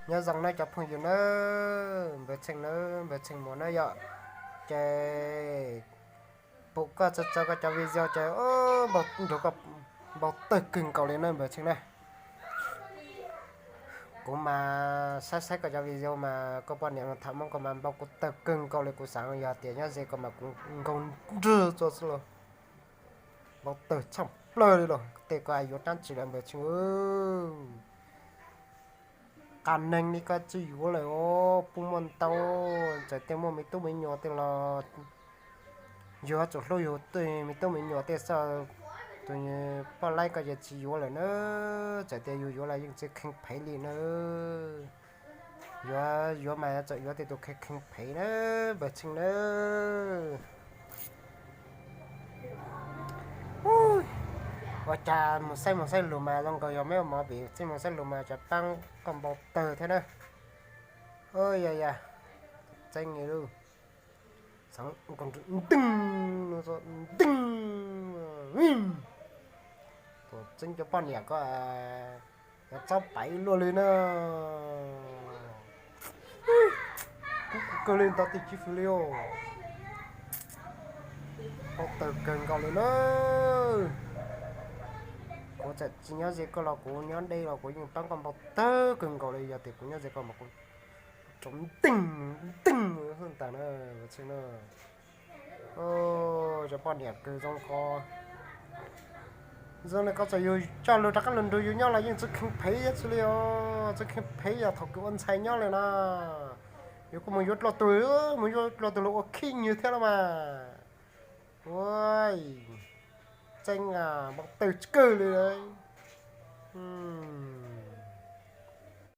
Nyob zoo nawb cov phooj ywg nawb, npawg Tsheej nawb, npawg Tsheej Muas nawb yom. Ces pum koj tso tso koj cov video ces nrug koj npau taws kawg nkaus li na npawg Tsheej na. Kuv mas saib saib koj cov video mas koj poj niam mas tham Hmoob koj mas npau kuv taws kawg nkaus li, kuv xav yog tias nyob ze koj mas kuv nkaug nrug tso xwb los. Npau taws tshaj plaws li los tej koj yuav dab tsi lawm npawg Tsheej. Qas neeg li koj tsis yuav lawm os, pub muaj ntau, txawm tias muaj me tub me nyuam tej los yus yuav tsum hlub yus me tub me nyuam tej xwb. Tus poj laib koj ces tsis yuav lawm na, txawm tias yus yuav los yeej tsis kheev phem li na. Yuav yuav mas txawm yuav tej tus kheev kheev phem na, npawg Tsheej na. Ua cas mus saib mus saib lus mas zoo nkaus yog me ua mov vim txij mus saib lus mas cov paab koj npau taws thiab na. Yog yog, txeeb li lub, nteg, nteg, txeeb cov poj niam koj txhob paiv luaj li na. Kub kawg li ntau tej tsis fwm li os. Npau taws kawg nkaus li na. Kuv txawm tsis nyob ze koj los kuv nyob deb los kuv yeej paab koj npau taws kawg nkaus li, yog tias kuv nyob ze koj mas kuv tso nteeg nteeg ntag na. Cov poj niam kws zoo ko, zoo li koj txawm yus coj lug rov qab lug nrug yus nyob los yeej tsis kheev phem ib tsi li os, tsis kheev phem yog thaum kws ua ntxhais nyob li na. Yus kuj mus yuav dlua tug, mus yuav dlua tug lug ua khib nywg thiab los mas. Ua, txeeb npau taws tsis kawg li lawm.